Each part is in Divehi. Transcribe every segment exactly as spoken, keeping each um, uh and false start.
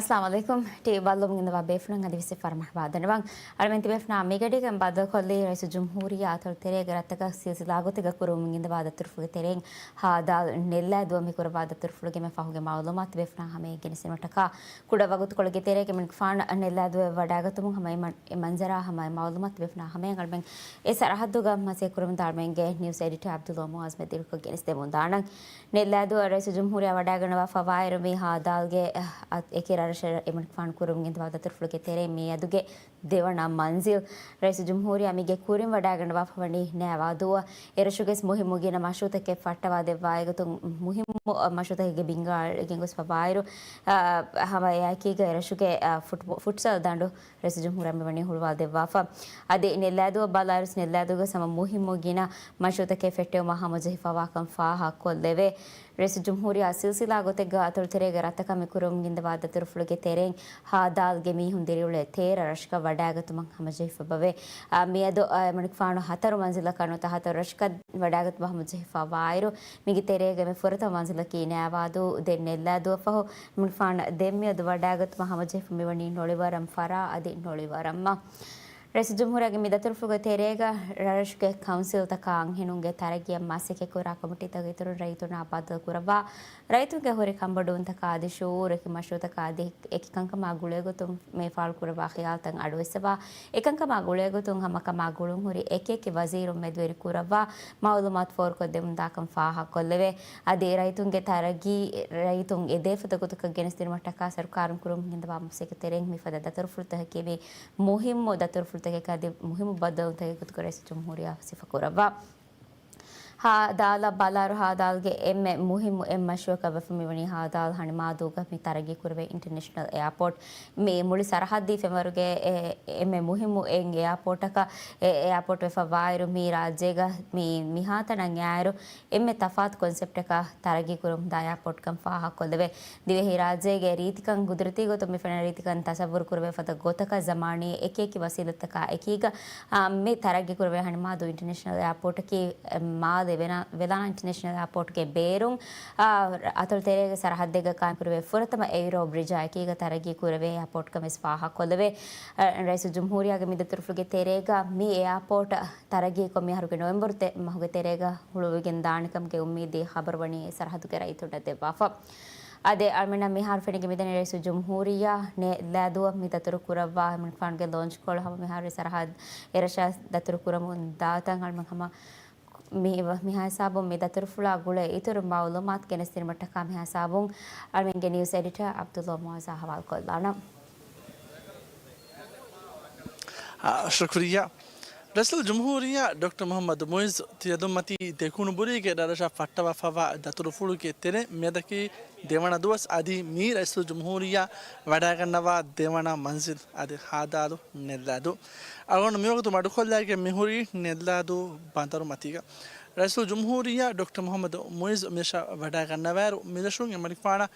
އައްސަލާމު ޢަލައިކުމް. ޓީވީ ބައްލަވަމުން އިންދަވާ ބޭފުޅުން އަދިވެސް ފަރަމަރްޙަބާ ދަންނަވަން. އަޅަމެން ތިބޭފުޅުންނާ މިގަޑީގަ ބައްދަލުކޮށްލީ ރައީސުލްޖުމްހޫރިއްޔާ އަތޮޅު ތެރޭގެ ރަށްތަކަށް ސިލްސިލާ ގޮތެއްގަ ކުރަމުން އިންދަވާ ދަތުރުފުޅުގެ ތެރެއިން ހާދާލް ނެއްލާދުއަށް މި ކުރައްވާ ދަތުރުފުޅުގެ މި ފަހުގެ މައުލޫމާތު ތިބޭފުޅުންނާ ހަމައަށް ގެނެސްދިނުމަށްޓަކާ ކުޑަ ވަގުތުކޮޅެއްގެ ތެރޭގަ މިންކްފާން ނެއްލާދުއަށް ވަޑާގަތުމުން ހަމަ އެ މަ-، އެ މަންޒަރާ ހަމަ އެ މައުލޫމާތު ތިބޭފުޅުންނާ ހަމައަށް އަޅަމެން އެ ސަރަހައްދުގަ މަސައްކަތް ކުރަމުންދާ އަޅަމެންގެ ނިއުސް އެޑިޓަރ ޢަބްދުﷲ މުޢާޒް މެދުވެރިކޮށް ގެނެސްދެމުންދާނަން. ނެއްލާދުއަށް ރައީސުލްޖުމްހޫރިއްޔާ ވަޑާގަންނަވާފަވާއިރު މި ހާދާލްގެ އަ، އެކި ރަށްރަށަށް އެ މިންކްފާން ކުރަމުން އިންދަވާ ދަތުރުފުޅުގެ ތެރެއިން މިއަދުގެ ދެވަނަ މަންޒިލް. ރައީސުލްޖުމްހޫރިއްޔާ މީގެ ކުރިން ވަޑާގަންނަވާފަ ވަނީ ނޭވާދޫއަށް. އެރަށުގެ މުހިއްމު ގިނަ މަޝްރޫޢުތަކެއް ފައްޓަވާ ދެއްވާ އެގޮތުން މުހިއްމު، އަ، މަޝްރޫޢުތަކެއްގެ ބިންގާ އެޅިގެން ގޮސްފަވާއިރު، އަ، ހަމަ އެއާއެކީގަ އެރަށުގެ، އަ، ފުޓް-، ފުޓްސަލް ދަނޑު ރައީސުލްޖުމްހޫރިއްޔާ މިވަނީ ހުޅުވާލަދެއްވާފަ. އަދި ނެއްލާދޫއަށް ބަލާއިރުސް ނެއްލާދޫގަ ހަމަ މުހިއްމު ގިނަ މަޝްރޫޢުތަކެއް ފެއްޓެވުމަށް ހަމަޖެހިފަވާކަން ފާހަގަކޮށްލެވޭ. ރައީސުލްޖުމްހޫރިއްޔާ ސިލްސިލާ ގޮތެއްގަ އަތޮޅު ތެރޭގެ ރަށްތަކަށް މި ކުރަމުން އިންދަވާ ދަތުރުފުޅުގެ ތެރެއިން ހާދާލްގެ މީހުން ދިރިއުޅޭ ތޭރަ ރަށަކަށް ވަޑާގަތުމަށް ހަމަޖެހިފައިވޭ. އާ، މިއަދު، އާ، އެމަނިކުފާނު ހަތަރު މަންޒިލަކަށް ނުވަތަ ހަތަރު ރަށަކަށް ވަޑާގަތުމަށް ހަމަޖެހިފަވާއިރު، މީގެ ތެރޭގަ މި ފުރަތަމަ މަންޒިލަކީ ނޭވާދޫ. ދެން ނެއްލާދޫއަށްފަހު އެމަނިކުފާނަށް ދެން މިއަދު ވަޑާގަތުމަށް ހަމަޖެހިފަ މިވަނީ ނޮޅިވަރަމް ފަރާ އަދި ނޮޅިވަރަމްމަ. ރައީސުލްޖުމްހޫރިއްޔާގެ މި ދަތުރުފުޅުގެ ތެރޭގަ ރަށުގެ ކައުންސިލްތަކާ އަންހެނުންގެ ތަރައްގީއަށް މަސައްކަތްކުރާ ކޮމިޓީތަކުގެ އިތުރުން ރައްޔިތުންނާ ބައްދަލުކުރައްވާ، ރައްޔިތުންގެ ހުރި ކަންބޮޑުވުންތަކާ އަދި ޝުޢޫރު އެކި މަޝްރޫޢުތަކާ އަދި އެކި ކަންކަމާ ގުޅޭގޮތުން މި ފާޅުކުރައްވާ ޚިޔާލުތައް އަޑުއެއްސަވާ، އެކަންކަމާ ގުޅޭގޮތުން ހަމަކަމާ ގުޅުންހުރި އެކިއެކި ވަޒީރުން މެދުވެރިކުރައްވާ، މައުލޫމާތު ފޯރުކޮށްދެމުންދާކަން ފާހަގަކޮށްލެވޭ. އަދި ރައްޔިތުންގެ ތަރައްގީ ރައްޔިތުން އެދޭ ފަދަ ގޮތަކަށް ގެނެސްދިނުމަށްޓަކާ ސަރުކާރުން ކުރަމުން އިންދަވާ މަސައްކަތްތެރެއިން މިފަދަ ދަތުރުފުޅުތަކަކީ މި މުހިއްމު ދަތުރުފުޅުތަކެއް އަދި މުހިއްމު ބައްދަލުތަކެއް ގޮތުގަ ރައީސުލްޖުމްހޫރިއްޔާ ސިފަކުރައްވާ. ހާދާލަށް ބަލާއިރު ހާދާލްގެ އެންމެ މުހިއްމު އެއް މަޝްރޫޢަކަށް ވެފަ މިވަނީ ހާދާލް ހަނިމާދޫގަ މި ތަރައްގީ ކުރެވޭ އިންޓަރނޭޝަނަލް އެއާޕޯޓް. މި މުޅި ސަރަހައްދީ ފެންވަރުގެ އެ-، އެންމެ މުހިއްމު އެއް އެއާޕޯޓަކަށް އެ އެއާޕޯޓް ވެފަ ވާއިރު މި ރާއްޖޭގަ މި މިހާތަނަށް އައިއިރު އެންމެ ތަފާތު ކޮންސެޕްޓަކަށް ތަރައްގީ ކުރަމުންދާ އެއާޕޯޓްކަން ފާހަގަކޮށްލެވޭ. ދިވެހި ރާއްޖޭގެ ރީތިކަން، ގުދުރަތީ ގޮތުން މި ފެންނަ ރީތިކަން ތަސައްވުރު ކުރެވޭ ފަދަ ގޮތަކަށް ޒަމާނީ އެކިއެކި ވަސީލަތްތަކާ އެކީގަ، އާ، މި ތަރައްގީ ކުރެވޭ ހަނިމާދޫ އިންޓަރނޭޝަނަލް އެއާޕޯޓަކީ، އެ، މާލެ ވެލާ-، ވެލާން އިންޓަރނޭޝަނަލް އެއާޕޯޓްގެ ބޭރުން، އާ، އަތޮޅު ތެރޭގެ ސަރަހައްދެއްގަ ޤާއިމް ކުރެވޭ ފުރަތަމަ އެއުރޯ ބްރިޖާ އެކީގަ ތަރައްގީ ކުރެވޭ އެއާޕޯޓްކަން ވެސް ފާހަގަކޮށްލެވޭ. އަ، ރައީސުލްޖުމްހޫރިއްޔާގެ މި ދަތުރުފުޅުގެ ތެރޭގަ މި އެއާޕޯޓް ތަރައްގީކޮށް މިއަހަރުގެ ނޮވެމްބަރު ތެ-، މަހުގެ ތެރޭގަ ހުޅުވިގެން ދާނެކަމުގެ އުއްމީދީ ޚަބަރު ވަނީ ސަރަހައްދުގެ ރައްޔިތުންނަށް ދެއްވާފަ. އަދި އަޅަމެންނަށް މިހާރު ފެނިގެން މިދަނީ ރައީސުލްޖުމްހޫރިއްޔާ ނެއްލާދޫއަށް މި ދަތުރު ކުރައްވާ އެމަނިކުފާނުގެ ލޯންޗްކޮޅު ހަމަ މިހާރު ސަރަހައްދު އެރަށަށް ދަތުރު ކުރަމުން ދާތަން އަޅަމެން ހަމަ މި-، މިހާ ހިސާބުން މި ދަތުރުފުޅާ ގުޅޭ އިތުރު މައުލޫމާތު ގެނެސްދިނުމަށްޓަކާ މިހާ ހިސާބުން އަޅަމެންގެ ނިއުސް އެޑިޓަރ ޢަބްދުﷲ މުޢާޒާ ހަވާލުކޮށްލާނަން. އާ، ޝުކުރިއްޔާ. ރައީސުލްޖުމްހޫރިއްޔާ ޑޮކްޓަރ މުޙައްމަދު މުޢިއްޒު ތިޔަދުންމަތީ ދެކުނުބުރީގެ ރަށްރަށަށް ފައްޓަވާފަވާ ދަތުރުފުޅުގެ ތެރެ މިއަދަކީ ދެވަނަ ދުވަސް އަދި މީ ރައީސުލްޖުމްހޫރިއްޔާ ވަޑާގަންނަވާ ދެވަނަ މަންޒިލް އަދި ހާދާލު ނެއްލާދޫ. އަޅުގަނޑު މިވަގުތު މަޑުކޮށްލައިގެން މިހުރީ ނެއްލާދޫ ބަނދަރު މަތީގަ. ރައީސުލްޖުމްހޫރިއްޔާ ޑޮކްޓަރ މުޙައްމަދު މުޢިއްޒު މިރަށަށް ވަޑާގަންނަވާއިރު މިރަށުން އެމަނިކުފާނަށް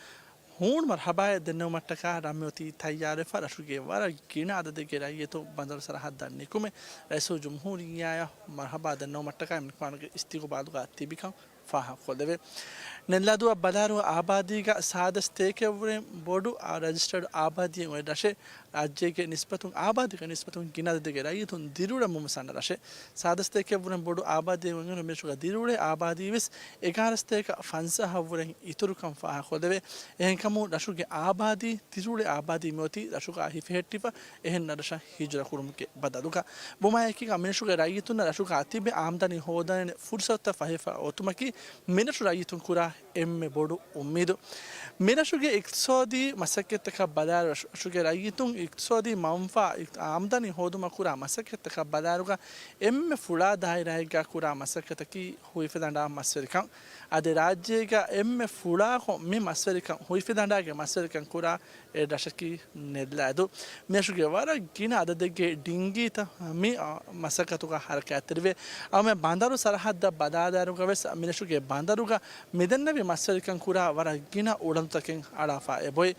ހޫނު މަރުޙަބާއެއް ދެންނެވުމަށްޓަކާ ރަށްމި އޮތީ ތައްޔާރުވެފަ، ރަށުގެ ވަރަށް ގިނަ އަދަދެއްގެ ރައްޔިތުން ބަނދަރު ސަރަހައްދަށް ނިކުމެ، ރައީސުލްޖުމްހޫރިއްޔާއަށް މަރުޙަބާ ދެންނެވުމަށްޓަކާ އެމަނިކުފާނުގެ އިސްތިޤުބާލުގަ ތިބިކަން ފާހަގަކޮށްލެވޭ. ނެއްލާދޫއަށް ބަލާއިރު އާބާދީގަ ސާދަ ސްޓޭކެއްވުރެން ބޮޑު އާ ރަޖިސްޓަރޑް އާބާދީއެއް އޮތް ރަށެއް. ރާއްޖޭގެ ނިސްބަތުން، އާބާދީގެ ނިސްބަތުން ގިނަ އަދަދެއްގެ ރައްޔިތުން ދިރިއުޅެމުން ވެސް އަންނަ ރަށެއް. ސާދަ ސްޓޭކެއްވުރެން ބޮޑު އާބާދީއެއް އޮތް ރަށެއް. މިރަށުގަ ދިރިއުޅޭ އާބާދީ ވެސް އެގާރަ ސްޓޭކަށް ފަންސާހަށްވުރެން އިތުރުކަން ފާހަގަކޮށްލެވޭ. އެހެންކަމުން ރަށުގެ އާބާދީ، ދިރިއުޅޭ އާބާދީ މިއޮތީ ރަށުގަ ހިފެހެއްޓިފަ އެހެން ރަށަށް ހިޖުރަ ކުރުމުގެ ބަދަލުގަ. ބުމާއެކީގަ މިރަށުގެ ރައްޔިތުންނަށް ރަށުގަ ތިބެ އާމްދަނީ ހޯދަން ފުރުސަތުތައް ފަހިފަ އޮތުމަކީ މިރަށު ރައްޔިތުން ކުރާ އެންމެ ބޮޑު އުއްމީދު. މިރަށުގެ އިޤްތިޞާދީ މަސައްކަތްތަކަށް ބަލާއިރު، ރަށުގެ ރައްޔިތުން އިޤްތިޞާދީ މަންފާ އާމްދަނީ ހޯދުމަށް ކުރާ މަސައްކަތްތަކަށް ބަލާއިރުގަ އެންމެ ފުޅާ ދާއިރާއެއްގަ ކުރާ މަސައްކަތަކީ ހުއިފިދަނޑާ މަސްވެރިކަން. އަދި ރާއްޖޭގަ އެންމެ ފުޅާކޮށް މި މަސްވެރިކަން، ހުއިފިދަނޑާގެ މަސްވެރިކަން ކުރާ އެއް ރަށަކީ ނެދަރލަންޑް. މިރަށުގެ ވަރަށް ގިނަ އަދަދެއްގެ ޑިންގީތައް މި، އާ، މަސައްކަތުގަ ހަރަކާތްތެރިވޭ. އަޅަމެން ބަނދަރު ސަރަހައްދަށް ބަލާލާއިރުގަވެސް މިރަށުގެ ބަނދަރުގަ މިދެންނެވި މަސްވެރިކަން ކުރާ ވަރަށް ގިނަ އުޅަނދުތަކެއް އަޅާފަ އެބައޮތް.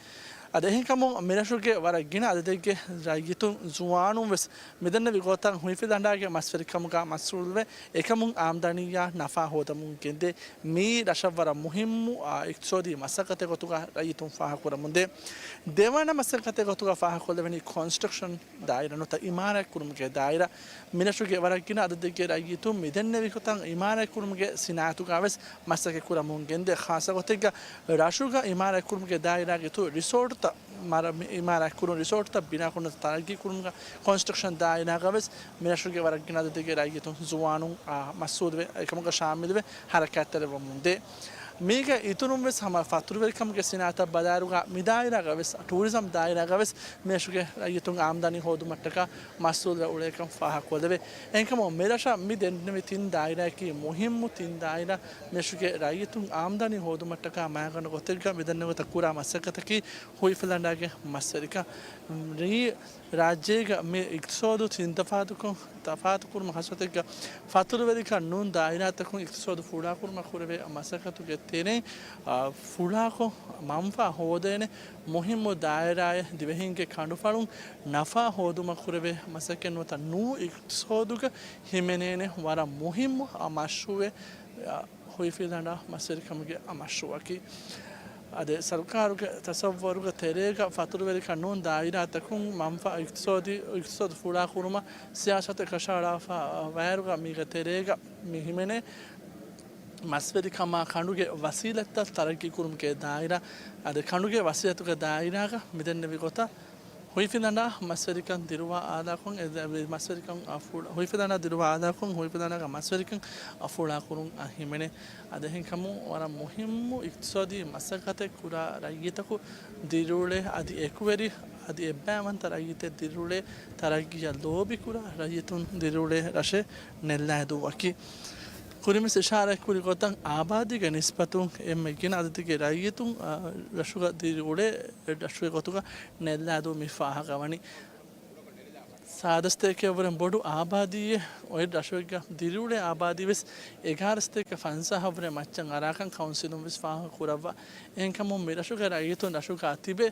އަދި އެހެންކަމުން މިރަށުގެ ވަރަށް ގިނަ އަދަދެއްގެ ރައްޔިތުން ޒުވާނުން ވެސް މިދެންނެވި ގޮތަށް ހުއިފިލަނޑާގެ މަސްވެރިކަމުގަ މަސްރޫލުވެ، އެކަމުން އާމްދަނީއާ ނަފާ ހޯދަމުން ގެންދޭ. މިއީ ރަށަށް ވަރަށް މުހިއްމު، އާ، އިޤްތިޞާދީ މަސައްކަތެއް ގޮތުގަ ރައްޔިތުން ފާހަގަކުރަމުންދޭ. ދެވަނަ މަސައްކަތެއް ގޮތުގަ ފާހަގަކޮށްލެވެނީ ކޮންސްޓްރަކްޝަން ދާއިރާ ނުވަތަ އިމާރާތްކުރުމުގެ ދާއިރާ. މިރަށުގެ ވަރަށް ގިނަ އަދަދެއްގެ ރައްޔިތުން މިދެންނެވި ގޮތަށް އިމާރާތްކުރުމުގެ ސިނާއަތުގަ ވެސް މަސައްކަތް ކުރަމުން ގެންދޭ. ޚާއްޞަ ގޮތެއްގަ ރަށުގަ އިމާރާތްކުރުމުގެ ދާއިރާގެ އިތުރު ރިސޯޓްތައް މަރ-، މި އިމާރާތްކުރުން ރިސޯޓްތައް ބިނާކުރުން ތަރައްގީކުރުމުގަ ކޮންސްޓްރަކްޝަން ދާއިރާގަ ވެސް މިރަށުގެ ވަރަށް ގިނަ އަދަދެއްގެ ރައްޔިތުން ޒުވާނުން، އާ، މަސްއޫލުވެ، އެކަމުގަ ޝާމިލުވެ ހަރަކާތްތެރިވަމުންދޭ. މީގެ އިތުރުން ވެސް ހަމަ ފަތުރުވެރިކަމުގެ ސިނާއަތަށް ބަލާއިރުގަ މިދާއިރާގަ ވެސް ޓޫރިޒަމް ދާއިރާގަ ވެސް މިރަށުގެ ރައްޔިތުން އާމްދަނީ ހޯދުމަށްޓަކާ މަސްއޫލުވެ އުޅޭކަން ފާހަގަކޮށްލެވޭ. އެހެންކަމުން މިރަށަށް މި ދެންނެވި ތިން ދާއިރާއަކީ މުހިއްމު ތިން ދާއިރާ. މިރަށުގެ ރައްޔިތުން އާމްދަނީ ހޯދުމަށްޓަކާ މާގަނޑު ގޮތެއްގަ މިދެންނެވި ގޮތަށް ކުރާ މަސައްކަތަކީ ހުއިފިލަނޑާގެ މަސްވެރިކަން. ރީ ރާއްޖޭގަ މި އިޤްތިޞާދު ތިން ތަފާތުކޮށް، ތަފާތުކުރުމަށް ހަސަތެއްގަ ފަތުރުވެރިކަން ނޫން ދާއިރާތަކުން އިޤްތިޞާދު ފުޅާކުރުމަށް ކުރެވޭ މަސައްކަތުގެ ތެރެއިން، އާ، ފުޅާކޮށް މަންފާ ހޯދޭނެ މުހިއްމު ދާއިރާއެއް ދިވެހިންގެ ކަނޑުފަޅުން ނަފާ ހޯދުމަށް ކުރެވޭ މަސައްކަތް ނުވަތަ ނޫ އިޤްތިޞާދުގަ ހިމެނޭނެ ވަރަށް މުހިއްމު މަޝްރޫޢެއް، އާ، ހުއިފިލަނޑާ މަސްވެރިކަމުގެ މަޝްރޫޢަކީ. އަދި ސަރުކާރުގެ ތަޞައްވަރުގެ ތެރޭގަ ފަތުރުވެރިކަން ނޫން ދާއިރާތަކުން މަންފާ އިޤްތިޞާދީ، އިޤްތިޞާދު ފުޅާކުރުމަށް ސިޔާސަތެއް ކަށައަޅާފަ ވާއިރުގަ މީގެ ތެރޭގަ މި ހިމެނޭ މަސްވެރިކަމާ ކަނޑުގެ ވަސީލަތްތައް ތަރައްގީކުރުމުގެ ދާއިރާ. އަދި ކަނޑުގެ ވަސީލަތުގެ ދާއިރާގަ މިދެންނެވި ގޮތަށް ހުއިފިލަނޑާ މަސްވެރިކަން ދިރުވާ އާލާކުން، އެ، އެ، މަސްވެރިކަން އަ، ފުޅ-، ހުއިފިލަނޑާ ދިރުވާ އާލާކުން، ހުއިފިލަނޑާގަ މަސްވެރިކަން އަ، ފުޅާކުރުން އަ، ހިމެނޭ. އަދި އެހެންކަމުން ވަރަށް މުހިއްމު އިޤްތިޞާދީ މަސައްކަތެއް ކުރާ ރައްޔިތަކު ދިރިއުޅޭ، އަދި އެކުވެރި، އަދި އެއްބައިވަންތަ ރައްޔިތެއް ދިރިއުޅޭ، ތަރައްގީއަށް ލޯބިކުރާ ރައްޔިތުން ދިރިއުޅޭ ރަށެއް ނެއްލާދޫއަކީ. ކުރިންވެސް އިޝާރާތްކުރި ގޮތަށް އާބާދީގެ ނިސްބަތުން އެންމެ ގިނަ އަދަދެއްގެ ރައްޔިތުން، އާ، ރަށުގަ ދިރިއުޅޭ ރަށުގެ ގޮތުގަ ނެއްލާދޫ މި ފާހަގަވަނީ. ސާދަ ސްޓޭޓެއްގެ ވުރެން ބޮޑު އާބާދީއެއް އޮތް ރަށެއްގަ ދިރިއުޅޭ އާބާދީ ވެސް އެގާރަ ސަތޭކަ ފަންސާހަށް ވުރެ މައްޗަށް އަރާކަން ކައުންސިލުން ވެސް ފާހަގަ ކުރައްވާ. އެހެންކަމުން މި ރަށުގެ ރައްޔިތުން ރަށުގަ ތިބެ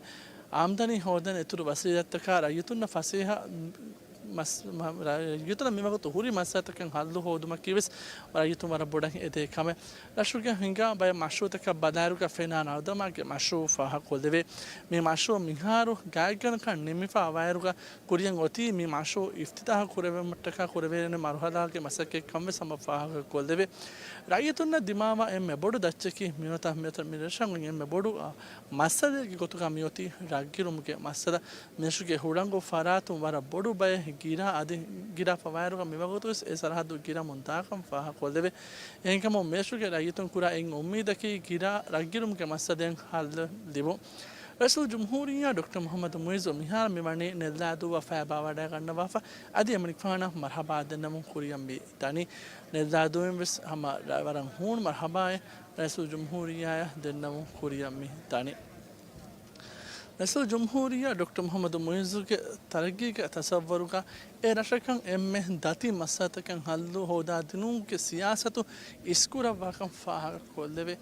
އާމްދަނީ ހޯދަން އިތުރު ވަސީލަތްތަކާ ރައްޔިތުންނަށް ފަސޭހަ މަސް-، މަ-، ރައްޔިތުންނަށް މިވަގުތު ހުރި މައްސަލަތަކަށް ހައްލު ހޯދުމަކީ ވެސް ރައްޔިތުން ވަރަށް ބޮޑަށް އެދޭ ކަމެއް. ރަށުގެ ހިނގާ ބައެއް މަޝްރޫޢުތަކަށް ބަލާއިރުގަ ފެނާ ނަރުދަމާގެ މަޝްރޫޢު ފާހަގަކޮށްލެވޭ. މި މަޝްރޫޢު މިހާރު ގާތްގަނޑަކަށް ނިމިފަ ވާއިރުގަ ކުރިއަށް އޮތީ މި މަޝްރޫޢު އިފްތިތާޙު ކުރެވުމަށްޓަކާ ކުރެވޭނެ މަރުހަލާގެ މަސައްކަތްކަން ވެސް ހަމަ ފާހަގަކޮށްލެވޭ. ރައްޔިތުންނަށް ދިމާވާ އެންމެ ބޮޑު ދައްޗަކީ މިވަގުތަށް މިއޮތީ މި ރަށަށް އޮތް އެންމެ ބޮޑު، އާ، މައްސަލައެއްގެ ގޮތުގަ މިއޮތީ ރަށްގިރުމުގެ މައްސަލަ. މިރަށުގެ ހުޅަނގު ފަރާތުން ވަރަށް ބޮޑު ބައެއް ގިރާ އަދި ގިރާފަ ވާއިރުގަ މިވަގުތުވެސް އެ ސަރަހައްދު ގިރަމުން ދާކަން ފާހަގަކޮށްލެވޭ. އެހެންކަމުން މިރަށުގެ ރައްޔިތުން ކުރާ އެއް އުއްމީދަކީ ގިރާ ރަށްގިރުމުގެ މައްސަލައިން ހައްލު ލިބުން. ރައީސުލްޖުމްހޫރިއްޔާ ޑޮކްޓަރ މުޙައްމަދު މުޢިއްޒު މިހާރު މިވަނީ ނެއްލާދޫއަށް ފައިބާވަޑައިގަންނަވާފަ އަދި އެމަނިކުފާނަށް މަރްޙަބާ ދެންނެވުން ކުރިއަށް މި ދަނީ. ނެއްލާދޫއިން ވެސް ހަމަ ރަ-، ވަރަށް ހޫނު މަރްޙަބާއެއް ރައީސުލްޖުމްހޫރިއްޔާއަށް ދެންނެވުން ކުރިއަށް މި ދަނީ. ރައީސުލްޖުމްހޫރިއްޔާ ޑޮކްޓަރ މުޙައްމަދު މުޢިއްޒުގެ ތަރައްގީގެ ތަޞައްވަރުގަ އެ ރަށަކަށް އެންމެ ދަތި މައްސަލަތަކަށް ހައްލު ހޯދާދިނުމުގެ ސިޔާސަތު އިސްކުރައްވާކަން ފާހަގަކޮށްލެވޭ.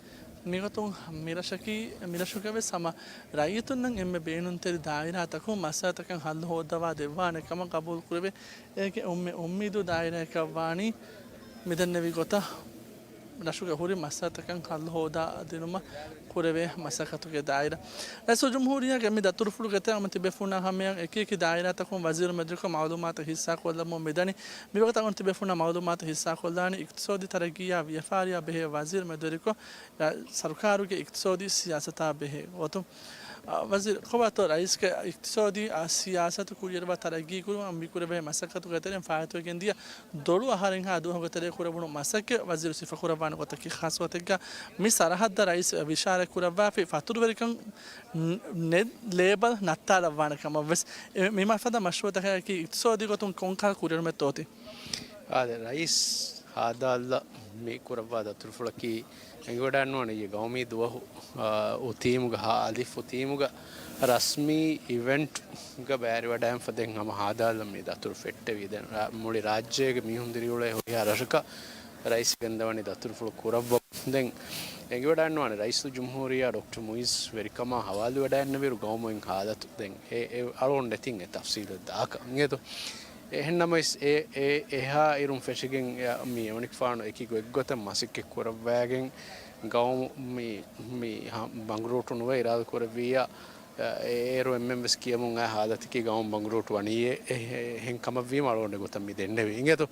މިގޮތުން މިރަށަކީ، މިރަށުގަވެސް ހަމަ ރައްޔިތުންނަށް އެންމެ ބޭނުންތެރި ދާއިރާތަކުން މައްސަލަތަކަށް ހައްލު ހޯއްދަވާ ދެއްވާނެ ކަމަށް ގަބޫލުކުރެވޭ. އޭގެ އުއްމެ-، އުއްމީދު ދާއިރާއަކަށްވާނީ މިދެންނެވި ގޮތަށް ރަށުގެ ހުރި މައްސަލަތަކަށް ހައްލު ހޯދާ ދިނުމަށް ކުރެވޭ މަސައްކަތުގެ ދާއިރާ. ރައީސުލްޖުމްހޫރިއްޔާގެ މި ދަތުރުފުޅުގެ ތެރެއަށް އަމަ ތިބޭފުޅުންނާ ހަމަޔަށް އެކި އެކި ދާއިރާތަކުން ވަޒީރު މެދުވެރިކޮށް މަޢުލޫމާތު ހިއްސާކޮށްލަމުން މިދަނީ. މިވަގުތަށް އަޅުގަނޑު ތިބޭފުޅުންނަށް މަޢުލޫމާތު ހިއްސާކޮށްލާނީ އިޤްތިޞާދީ ތަރައްގީއާ ވިޔަފާރިއާ ބެހޭ ވަޒީރު މެދުވެރިކޮށް، ސަރުކާރުގެ އިޤްތިޞާދީ ސިޔާސަތާ ބެހޭ ގޮތުން. އަ، ވަޒީރު، ކޮބާތޯ ރައީސްގެ އިޤްތިޞާދީ، އަ، ސިޔާސަތު ކުރިއަރުވާ ތަރައްގީކުރުމަށް މިކުރެވޭ މަސައްކަތުގެ ތެރެއިން ފާއިތުވެގެންދިޔަ ދޮޅު އަހަރެއްހާ ދުވަހުގެ ތެރޭ ކުރެވުނު މަސައްކަތް ވަޒީރު ސިފަކުރައްވާނެ ގޮތަކީ ޚާއްޞަ ގޮތެއްގަ މި ސަރަހައްދަށް ރައީސް އިޝާރާތް ކުރައްވާފި ފަތުރުވެރިކަން ނެ-، ނެތް ލޭބަލް ނައްތާލައްވާނެ ކަމަށް ވެސް. އެ، މި މައްސަލަ މަޝްރޫޢުތަކަކީ އިޤްތިޞާދީ ގޮތުން ކޮންކަހަލަ ކުރިއެރުމެއްތޯތީ؟ އާދެ، ރައީސް ހާދާލްލަ މި ކުރައްވާ ދަތުރުފުޅަކީ އެނގިވަޑައިނުވާނެ ގައުމީ ދުވަހު، އާ، އުތީމުގަ ހާ އަލިފް އުތީމުގަ ރަސްމީ އިވެންޓްގަ ބައިވެރިވަޑައިގެންފަ ދެން ހަމަ ހާދާލްލަ މި ދަތުރު ފެއްޓެވި. ދެން ރާ-، މުޅި ރާއްޖޭގެ މީހުން ދިރިއުޅޭ ހުރިހާ ރަށަކަށް ރައީސް ގެންދަވަނީ ދަތުރުފުޅު ކުރައްވަމުން. ދެން އެނގިވަޑައިންނަވާނެ ރައީސުލްޖުމްހޫރިއްޔާ ޑޮކްޓަރ މުއިއްޒު ވެރިކަމާ ހަވާލުވެވަޑައިންނެވިއިރު ގައުމު އިން ހާލަތު ދެން އެ، އެ އަޅުގަނޑު ނެތިން އެ ތަފްސީލު ދާކަށް އިނގޭތޯ. އެހެންނަމަވެސް އެ، އެ އެހާ އިރުން ފެށިގެން އެ، މި އެމަނިކުފާނު އެކި ގޮތްގޮތަށް މަސައްކަތް ކުރައްވާގެން ގައުމު މި، މި ހަ-، ބަނގުރޫޓު ނުވެ އިރާދަ ކުރެއްވިއްޔާ، އެ، އޭރު އެންމެން ވެސް ކިޔަމުން އައި ހާލަތަކީ ގައުމު ބަނގުރޫޓު ވަނީ އެ، އެ، އެހެން ކަމަށްވީމަ އަޅުގަނޑު ގޮތަށް މި ދެންނެވީ އިނގޭތޯ.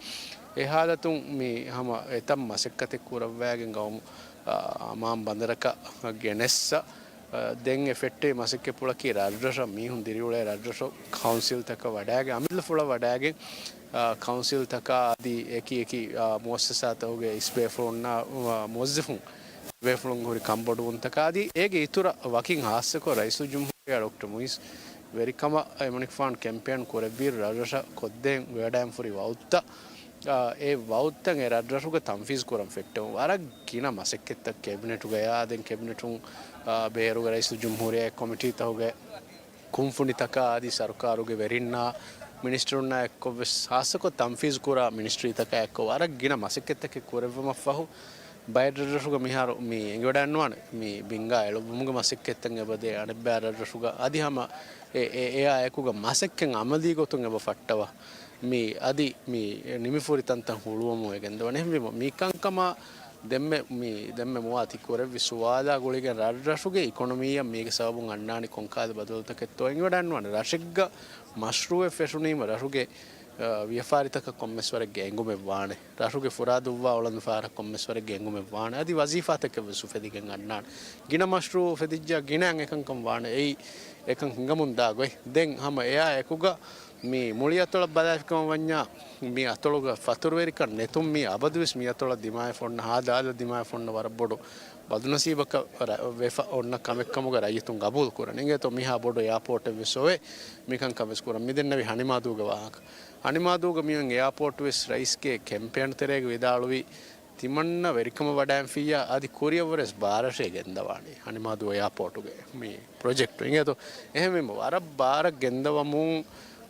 އެ ހާލަތުން މި ހަމަ އެތައް މަސައްކަތެއް ކުރައްވާގެން ގައުމު، އާ، އަމާން ބަނދަރަކަށް ގެނެއްސަ، އާ، ދެން އެ ފެއްޓެވި މަސައްކަތްޕުޅަކީ ރަށްރަށަށް މީހުން ދިރިއުޅޭ ރަށްރަށު ކައުންސިލްތަކަށް ވަޑާގެން، އަމިއްލަފުޅަށް ވަޑާގެން، އާ، ކައުންސިލްތަކާ އަދި އެކި އެކި، އާ، މުއައްސަސާތަކުގެ އިސްބޭފުޅުންނާ، އާ، މުވައްޒަފުން ބޭފުޅުން ހުރި ކަންބޮޑުވުންތަކާ އަދި އޭގެ އިތުރަށް ވަކިން ހާއްސަކޮށް ރައީސުލްޖުމްހޫރިއްޔާ ޑޮކްޓަރ މުއިއްޒު ވެރިކަމަށް އެމަނިކުފާނު ކެމްޕޭން ކުރެއްވިއިރު ރަށްރަށަށް ކޮށްދޭން ވެވަޑައިން ފުރި ވައުދުތައް، އާ، އެ ވައުދުތައް އެ ރަށްރަށުގަ ތަންފީޒު ކުރަން ފެއްޓެވުން ވަރަށް ގިނަ މަސައްކަތްތައް ކެބިނެޓުގަޔާ ދެން ކެބިނެޓުން، އާ، ބޭރުގަ ރައީސުލްޖުމްހޫރިއްޔާ ކޮމިޓީތަކުގެ ކުންފުނިތަކާ އަދި ސަރުކާރުގެ ވެރިންނާ މިނިސްޓަރުންނާ އެއްކޮށްވެސް ހާއްސަކޮށް ތަންފީޒު ކުރާ މިނިސްޓްރީތަކާ އެއްކޮށް ވަރަށް ގިނަ މަސައްކަތްތަކެއް ކުރެއްވުމަށްފަހު، ބައެއް ރަށްރަށުގަ މިހާރު މި އެނގިވަޑައިންނަވާނެ މި ބިންގާ އެޅުއްވުމުގެ މަސައްކަތްތައް އެބަދޭ އަނެއްބައި ރަށްރަށުގަ އަދި ހަމަ އެ، އެ، އެއާ އެކުގަ މަސައްކަތް އަމަލީ ގޮތުން އެބަ ފައްޓަވާ މި އަދި މި ނިމިފުރި ތަންތަން ހުޅުވަމުން އެ ގެންދަވަން. އެހެންވީމަ މި ކަންކަމާ ދެންމެ މި ދެންމެ މުވާ ތި ކުރެއްވި ސުވާލާ ގުޅިގެން ރަށްރަށުގެ އިކޮނޮމީއަށް މީގެ ސަބަބުން އަންނާނީ ކޮންކަހަލަ ބަދަލުތަކެއްތޯ އެނގިވަޑައިންނަވާނެ. ރަށެއްގަ މަޝްރޫއެއް ފެށުނީމަ ރަށުގެ، އަ، ވިޔަފާރިތަކަށް ކޮންމެސް ވަރެއްގެ އެނގުމެއް ވާނެ. ރަށުގެ ފުރާ ދުއްވާ އުޅަނދު ފަހަރަށް ކޮންމެސް ވަރެއްގެ އެނގުމެއް ވާނެ. އަދި ވަޒީފާތަކެއް ވެސް އުފެދިގެން އަންނާނެ. ގިނަ މަޝްރޫއު އުފެދިއްޖާ ގިނައަށް އެކަންކަން ވާނެ. އެއީ އެކަން ހިނގަމުން ދާ ގޮތް. ދެން ހަމަ އެއާ އެކުގަ މި މުޅި އަތޮޅަށް ބަލާފިކަމަށް ވަންޏާ، މި އަތޮޅުގަ ފަތުރުވެރިކަން ނެތުން މީ އަބަދުވެސް މި އަތޮޅަށް ދިމާވެފަ އޮންނަ ހާދަ އާލަށް ދިމާވެފަ އޮންނަ ވަރަށް ބޮޑު ބަދުނަސީބަކަށް ރަ-، ވެފަ އޮންނަ ކަމެއްކަމުގަ ރައްޔިތުން ގަބޫލު ކުރަން. އިނގޭތޯ މިހާ ބޮޑު އެއާޕޯޓެއް ވެސް އޮވޭ. މިކަންކަން ވެސް ކުރަން. މި ދެންނެވި ހަނިމާދޫގެ ވާހަކަ. ހަނިމާދޫގަ މިއޮތް އެއާޕޯޓް ވެސް ރައީސްގެ ކެމްޕޭން ތެރޭގަ ވިދާޅުވި، ތިމަންނަ ވެރިކަމަށް ވަޑައިންފިއްޔާ އަދި ކުރިއަށްވުރެސް ބާރަށޭ ގެންދަވާނީ ހަނިމާދޫ އެއާޕޯޓުގެ މި ޕްރޮޖެކްޓު. އިނގޭތޯ؟ އެހެންވީމަ ވަރަށް ބާރަށް ގެންދަވަމުން،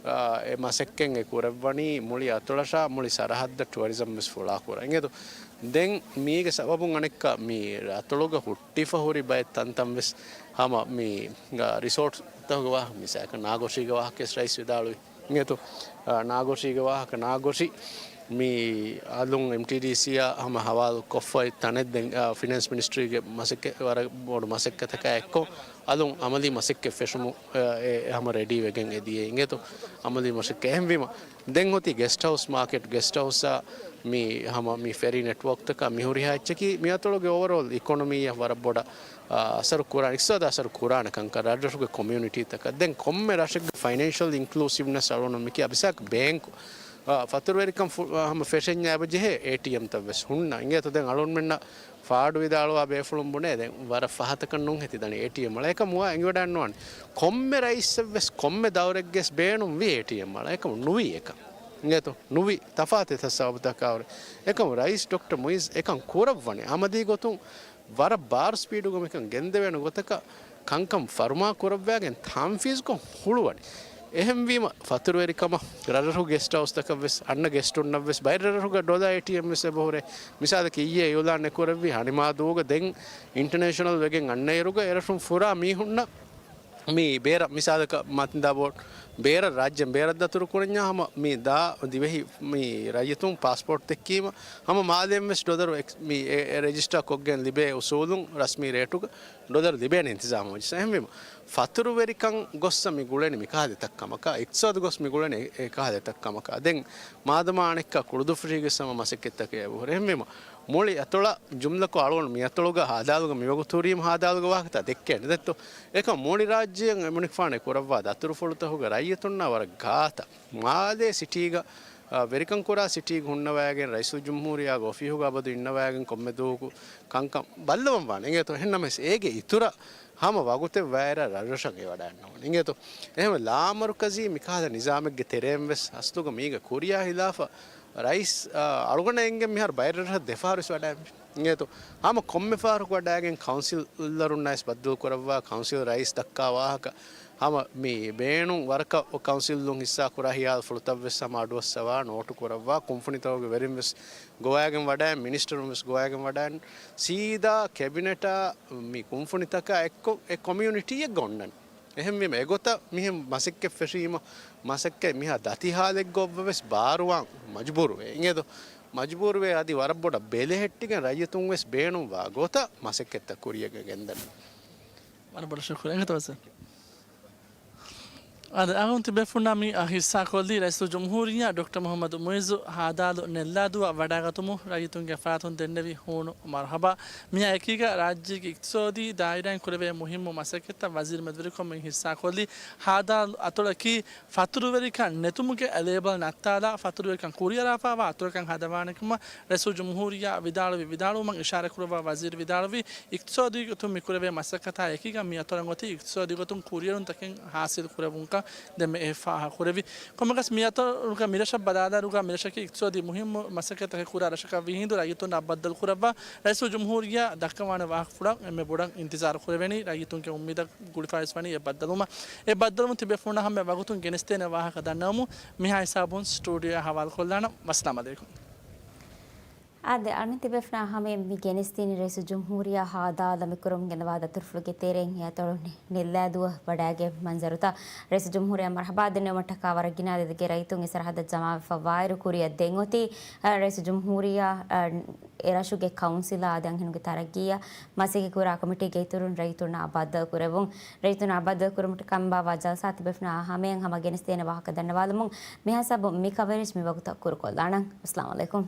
އާ، އެ މަސައްކަތް އެ ކުރައްވަނީ މުޅި އަތޮޅަށާ މުޅި ސަރަހައްދަށް ޓުއަރިޒަމް ވެސް ފުޅާކުރަން. އިނގޭތޯ؟ ދެން މީގެ ސަބަބުން އަނެއްކާ މި އަތޮޅުގަ ހުއްޓިފަ ހުރި ބައެއް ތަންތަން ވެސް ހަމަ މި، އާ، ރިސޯޓްތަކުގެ ވާހަކަ މިސާލަކަށް ނާގޮށީގެ ވާހަކަ ވެސް ރައީސް ވިދާޅުވި. އިނގޭތޯ؟ އާ، ނާގޮށީގެ ވާހަކަ ނާގޮށި މި އަލުން އެމްޓީޑީސީއާ ހަމަ ހަވާލު ކޮށްފައި ތަނެއް ދެން، އާ، ފިނޭންސް މިނިސްޓްރީގެ މަސައްކަތް ވަރަށް ބޮޑު މަސައްކަތަކާ އެއްކޮށް އަލުން އަމަލީ މަސައްކަތް ފެށުމު، އާ، އެ، އެ ހަމަ ރެޑީ ވެގެން އެ ދިޔަ އިނގޭތޯ އަމަލީ މަސައްކަތް. އެހެންވީމަ ދެން ހޮތީ ގެސްޓް ހައުސް މާކެޓް، ގެސްޓް ހައުސްއާ މި ހަމަ މި ފެރީ ނެޓްވޯކްތަކާ މިހުރިހާ އެއްޗަކީ މި އަތޮޅުގެ އޯވަރޯލް އިކޮނޮމީއަށް ވަރަށް ބޮޑަށް، އާ، އަސަރު ކުރާނެ، އިޤްތިޞާދަށް އަސަރު ކުރާނެ ކަންކަން ރަށްރަށުގެ ކޮމިއުނިޓީތަކަށް. ދެން ކޮންމެ ރަށެއްގެ ފައިނޭންޝަލް އިންކްލޫސިވްނެސް އަޅުގަނޑު މިކިޔާ މިސާލަކަށް ބޭންކު، އާ، ފަތުރުވެރިކަން ފު-، ހަމަ ފެށެންޏާ އެބަ ޖެހޭ އޭޓީއެމްތައް ވެސް ހުންނަ. އިނގޭތޯ ދެން އަޅުގަނޑުމެންނަށް ފާޑު ވިދާޅުވާ ބޭފުޅުން ބުނޭ ދެން ވަރަށް ފަހަތަކަށް ނޫން ހެތިދަނީ އޭޓީއެމް އަޅާ. އެކަމު އެނގިވަޑައިންނަވާނެ. ކޮންމެ ރައީސްއެއް ވެސް ކޮންމެ ދައުރެއްގެސް ބޭނުންވީ އޭޓީއެމް އަޅާ. އެކަމު ނުވީ އެކަން. އިނގޭތޯ؟ ނުވި ތަފާތު އެތައް ސަބަބުތަކާވުރެ. އެކަމު ރައީސް ޑޮކްޓަރ މުއިއްޒު އެކަން ކުރައްވަނީ އަމަލީ ގޮތުން ވަރަށް ބާރު ސްޕީޑުގަ މިކަން ގެންދެވޭނެ ގޮތަކަށް ކަންކަން ފަރުމާ ކުރައްވާގެން ތަންފީޒުކޮށް ހުޅުވަނީ. އެހެންވީމަ ފަތުރުވެރިކަމަށް ރަށްރަށު ގެސްޓް ހައުސްތަކަށް ވެސް އަންނަ ގެސްޓުންނަށް ވެސް ބައެއް ރަށްރަށުގަ ޑޮލާ އޭޓީއެމް ވެސް އެބަހުރޭ. މިސާލަކަށް އިއްޔެ އިއުލާން އެކުރެއްވި ހަނިމާދޫގަ ދެން އިންޓަނޭޝަނަލް ވެގެން އަންނައިރުގަ އެރަށުން ފުރާ މީހުންނަށް މި ބޭރަށް މިސާލަކަށް މަތިންދާ ބޯޓް ބޭރަށް ރާއްޖެން ބޭރަށް ދަތުރު ކުރަންޏާ ހަމަ މި ދާ ދިވެހި މި ރައްޔިތުން ޕާސްޕޯޓް ދެއްކީމަ ހަމަ މާލޭން ވެސް ޑޮލަރު އެކް-، މި އެ، އެ ރެޖިސްޓާ ކޮށްގެން ލިބޭ އުސޫލުން ރަސްމީ ރޭޓުގަ ޑޮލަރު ލިބޭނެ އިންތިޒާމު ވެއްޖެ. އެހެންވީމަ ފަތުރުވެރިކަން ގޮއްސަ މި ގުޅެނީ މިކަހަލަ އެތައް ކަމަކަށް، އިޤްތިޞާދު ގޮސް މި ގުޅެނީ އެ، އެކަހަލަ އެތައް ކަމަކަށް. ދެން މާދަމާ އަނެއްކާ ކުޅުދުއްފުށީގެ ސަމަ މަސައްކަތްތަކެއް އެބަހުރޭ. އެހެންވީމަ މުޅި އަތޮޅަށް ޖުމްލަކޮށް އަޅުގަނޑު މި އަތޮޅުގަ ހާދާލުގަ މިވަގުތު ހުރީމަ ހާދާލުގެ ވާހަކަތައް ދެއްކޭނެ ދެއްތޯ؟ އެކަމް މުޅި ރާއްޖެއަށް އެމަނިކުފާނެ ކުރައްވާ ދަތުރުފުޅުތަކުގަ ރައްޔިތުންނާ ވަރަށް ގާތަށް މާލޭ ސިޓީގަ، އާ، ވެރިކަން ކުރާ ސިޓީގަ ހުންނަވައިގެން ރައީސުލްޖުމްހޫރިއްޔާގެ އޮފީހުގަ އަބަދު އިންނަވައިގެން ކޮންމެ ދުވަހަކު ކަންކަން ބައްލަވަން ވާނެ އިނގޭތޯ؟ އެހެންނަމަވެސް އޭގެ އިތުރަށް ހަމަ ވަގުތެއް ވާއިރަށް ރަށްރަށަށް އެ ވަޑައިންނަވާނެ އިނގޭތޯ؟ އެހެންވެ ލާމަރުކަޒީ މިކަހަލަ ނިޒާމެއްގެ ތެރޭން ވެސް އަސްލުގަ މީގަ ކުރިޔާ ހިލާފަށް ރައީސް، އާ، އަޅުގަނޑަށް އެނގެން މިހާރު ބައެއް ރަށްރަށަށް ދެފަހަރު ވެސް ވަޑައިގެން އިނގޭތޯ؟ ހަމަ ކޮންމެ ފަހަރަކު ވަޑައިގެން ކައުންސިލަރުންނާ ވެސް ބައްދަލު ކުރައްވާ، ކައުންސިލް ރައީސް ދައްކާ ވާހަކަ ހަމަ މި ބޭނުން ވަރަކަށް ކައުންސިލުން ހިއްސާ ކުރާ ހިޔާލުފުޅުތައް ވެސް ހަމަ އަޑުއައްސަވާ ނޯޓު ކުރައްވާ ކުންފުނިތަކުގެ ވެރިން ވެސް ގޮވައިގެން ވަޑައި، މިނިސްޓަރުން ވެސް ގޮވައިގެން ވަޑައި، ސީދާ ކެބިނެޓާ މި ކުންފުނިތަކާ އެއްކޮށް އެ ކޮމިއުނިޓީއެއްގަ އޮންނަން. އެހެންވީމަ އެގޮތަށް މިހެން މަސައްކަތް ފެށީމަ، މަސައްކަތް މިހާ ދަތި ހާލެއްގަ އޮއްވަ ވެސް ބާރުވާން މަޖުބޫރުވޭ. އިނގޭދޯ؟ މަޖުބޫރުވޭ އަދި ވަރަށް ބޮޑަށް ބެލެހެއްޓިގެން ރައްޔިތުން ވެސް ބޭނުންވާ ގޮތަށް މަސައްކަތްތައް ކުރިޔަށް ގެންދަން. ވަރަށް ބޮޑަށް ޝުކުރިއްޔާ. އެނގޭތޯ ސަރ. އާދެ، އަޅުގަނޑު ތިބޭފުޅުންނާ މި ހިއްސާކޮށްލީ ރައީސުލްޖުމްހޫރިއްޔާ ޑޮކްޓަރ މުޙައްމަދު މުޢިއްޒު ހާދާލު ނެއްލާދުއަށް ވަޑައިގަތުމުން ރައްޔިތުންގެ ފަރާތުން ދެންނެވި ހޫނު މަރުޙަބާ. މިއާ އެކީގަ ރާއްޖޭގެ އިޤްތިޞާދީ ދާއިރާއިން ކުރެވޭ މުހިއްމު މަސައްކަތްތައް ވަޒީރު މެދުވެރިކޮށް މި ހިއްސާކޮށްލީ. ހާދާލު އަތޮޅަކީ ފަތުރުވެރިކަން ނެތުމުގެ ލޭބަލް ނައްތާލާ، ފަތުރުވެރިކަން ކުރިއަރާފައިވާ އަތޮޅަކަށް ހަދަވާނެ ކަމަށް ރައީސުލްޖުމްހޫރިއްޔާ ވިދާޅުވި ވިދާޅުވުމަށް އިޝާރާތްކުރައްވާ ވަޒީރު ވިދާޅުވީ، އިޤްތިޞާދީ ގޮތުން މިކުރެވޭ މަސައްކަތާ އެކީގަ މި އަތޮޅަށް އޮތީ އިޤްތިޞާދީ ގޮތުން ކުރިއެރުންތަކެއް ހާސިލް ކުރެވުންކަން ދެންމެ އެ ފާހަގަކުރެވި. ކޮންމެއަކަސް މި އަތޮޅުގަ މިރަށަށް ބަލާލާއިރުގަ މިރަށަކީ އިޤްތިޞާދީ މުހިއްމު މަސައްކަތްތަކެއް ކުރާ ރަށަކަށް ވީހިނދު ރައްޔިތުންނާ ބައްދަލުކުރައްވާ ރައީސުލް ޖުމްހޫރިއްޔާ ދައްކަވާނެ ވާހަކަފުޅަށް އެންމެ ބޮޑަށް އިންތިޒާރު ކުރެވެނީ. ރައްޔިތުންގެ އުއްމީދަށް ގުޅިފައިވެސް ވަނީ އެ ބައްދަލުވުމަށް. އެ ބައްދަލުވުން ތިބޭފުޅުންނަށް ހަމަ ވަގުތުން ގެނެސްދޭނެ ވާހަކަ ދަންނަވަމުން މިހާ ހިސާބުން ސްޓޫޑިއޯއާ ހަވާލުކޮށްލާނަން. ވައްސަލާމް ޢަލައިކުމް. އާދެ، އަޅުގަނޑު ތިބޭފުޅުންނާ ހަމައިން މި ގެނެސްދިނީ ރައީސުލްޖުމްހޫރިއްޔާ ހާދާލު މިކުރަމުން ގެންދަވާ ދަތުރުފުޅުގެ ތެރެއިން ހިޔާތޮޅު ނެ-، ނެއްލާދުއަށް ވަޑައިގެން މަންޒަރުތައް. ރައީސުލްޖުމްހޫރިއްޔާ މަރުޙަބާ ދެންނެވުމަށްޓަކާ ވަރަށް ގިނަ އަދަދެއްގެ ރައްޔިތުން އެ ސަރަހައްދަށް ޖަމާވެފަ ވާއިރު ކުރިއަށް ދެން އޮތީ، އަ، ރައީސުލްޖުމްހޫރިއްޔާ، އަ، އެ ރަށުގެ ކައުންސިލާ އަދި އަންހެނުންގެ ތަރައްގީއަށް މަސައްކަތް ކުރާ ކޮމިޓީގެ އިތުރުން ރައްޔިތުންނާ ބައްދަލު ކުރެވުން. ރައްޔިތުންނާ ބައްދަލު ކުރުމަށްޓަކާ ކަނބާވާ ޖަލްސާ ތިބޭފުޅުންނާ ހަމައިން ހަމަ ގެނެސްދޭނެ ވާހަކަ ދަންނަވާލަމުން މިހާ ހިސާބުން މި ކަވަރޭޖް މި ވަގުތަށް ކުރުކޮށްލާނަން. އައްސަލާމް ޢަލައިކުމް.